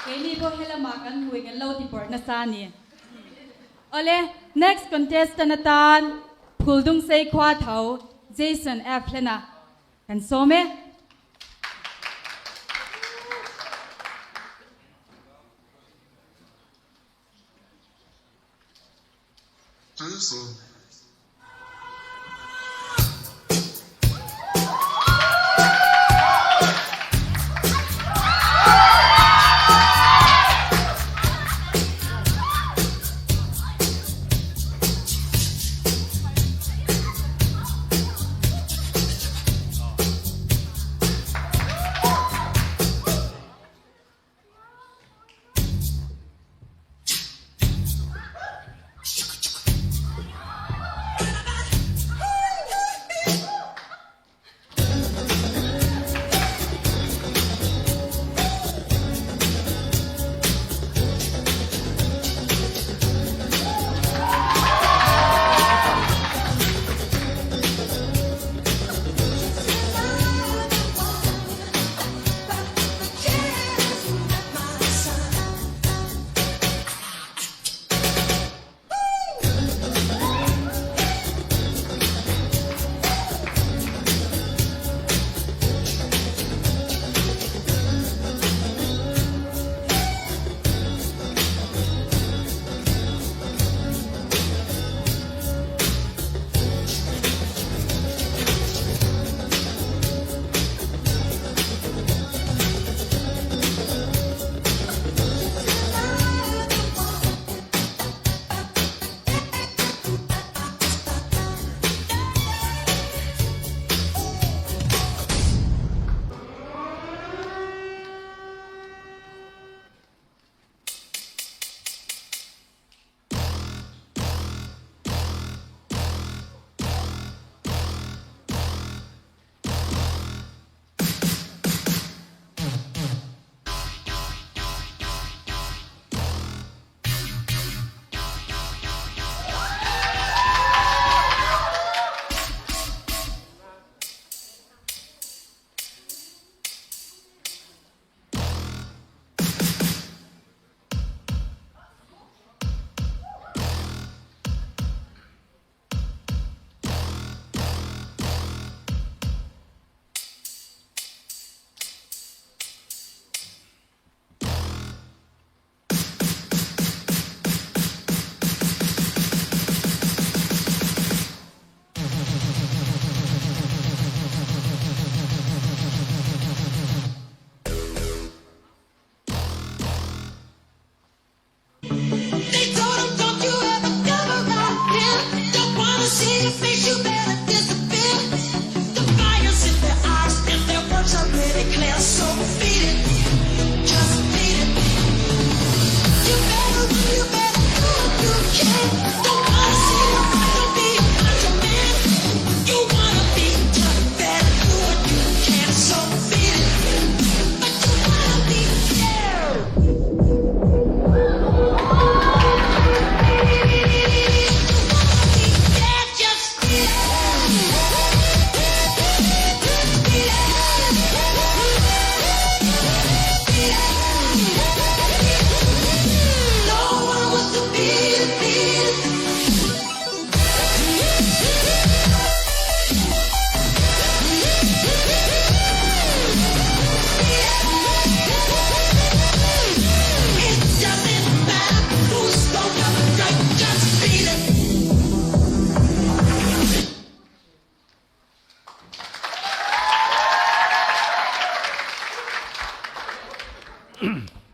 Keini pawh helamah kan hmui kan lo ti pawrh nasa a ni. Awle, next contestant atan Phuldungsei khua tho Jason F. Hlena kan sawm e. Jason.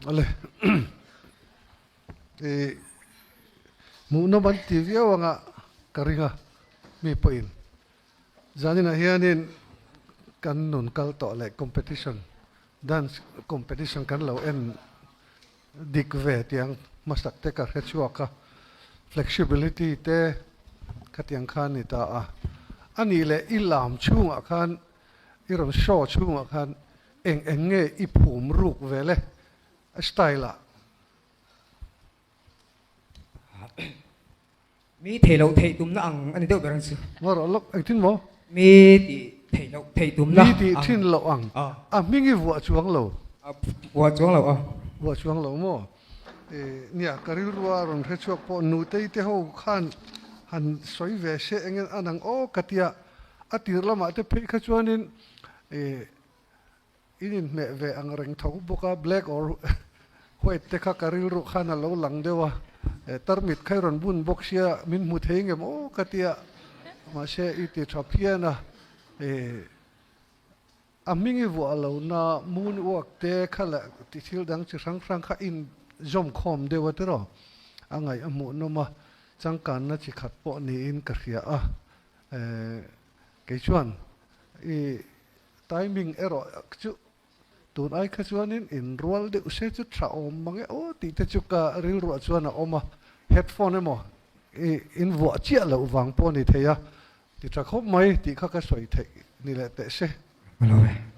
Ale i hmuhnawm an ti viau anga ka ring a mi pawhin zaninah hianin kan nun kal tawh leh competition dance competition kan lo en dik ve tiang hmasak te ka hre chhuak a, flexibility te khatiang khan ni ta a, a nih leh i lam chhungah khan i rawn show chhungah khan eng eng nge i phum ruk vel e a style ah. Mi thei loh theih tumna ang a ni deuh ber ang chu. Ngaw rawh lawk, engtin maw? Mi tih theih loh theih tumna ang. Mi tih thin loh ang. A hming i vuah chuang lo. A vuah chuang lo a. Vuah chuang lo maw? Nia, ka rilrua rawn hre chhuak pawh nutei te ho khan han sawi ve se engin a nang aw ka tia. A tir lamah te phei kha chuanin in inhmeh ve ang reng tho bawk a, black or white te kha ka rilru khan a lo lang deuh a, tarmit kha i rawn bun bawk sia min hmu thei ngem aw ka tia. Mahse i ti tha phian a. A hming i vuah lo na moon walk te kha leh ti thil dang chi hrang hrang kha in zawm khawm deuh a tiraw? A ngaih a hmuh nawm a, changkanna chi khat pawh niin ka hria a. Kei chuan i timing erawh chu tun ai kha chuanin in rual deuh se chu tha awm mang e aw tih te chu ka rilruah chuan a awm a, headphone emaw i in vuah chiah loh vang pawh a ni thei a, Ti tha khawp mai tih kha ka sawi theih ni leh teh se. Ka lo e.